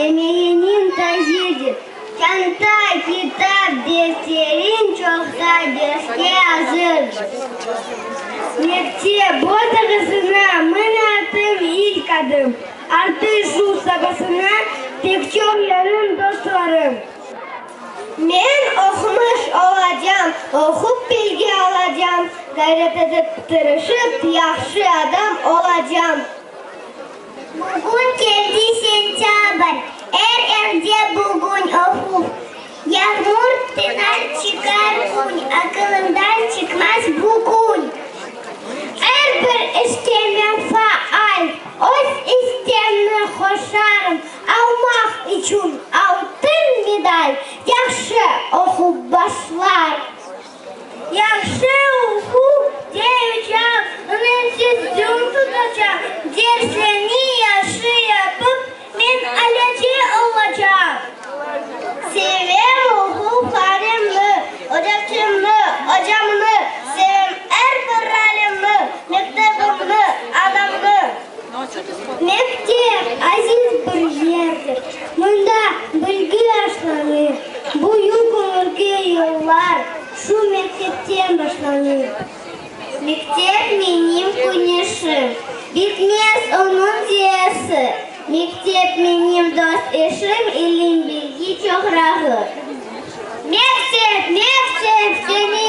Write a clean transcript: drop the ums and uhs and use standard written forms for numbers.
Emeğiniñ tazedir. Çanta, kitap, defteriñ çoqsa, derske azırdır. Mektep bosağasına mın artım ilk adım. Artı şu sabasına pek çoq yanım dostlarım. Men oqumış olacam, oqup bilgi alacam, ğayret etip, tırışıp, yahşı adam olacam. Bugün keldi sentâbr, er evde bugün oquv. Yağmur tınar, çıqar kün, aqılımdan çıqmaz bu kün. Er bir işte men faal, öz issemni qoşarım, almaq içün altın medal, yahşı oqup başlarım. Yahşı oqup deycem, ümütsizim tutacaq, derslerni yahşı yapıp, men alâcı olacam. Sevem oquv hanemni, ocapçemni, ocamnı, sevem er bir alimni, mektebimni, anamnı. Mektep aziz bir yerdir, mında bilgi aşlanır, büyük ömürge yollar şu mektepten başlanır. Mektep menim küneşim, bitmez onıñ ziyası. Mektep menim dost-eşim, ilim-bilgi çoqrağı. Mektep, mektep, seni.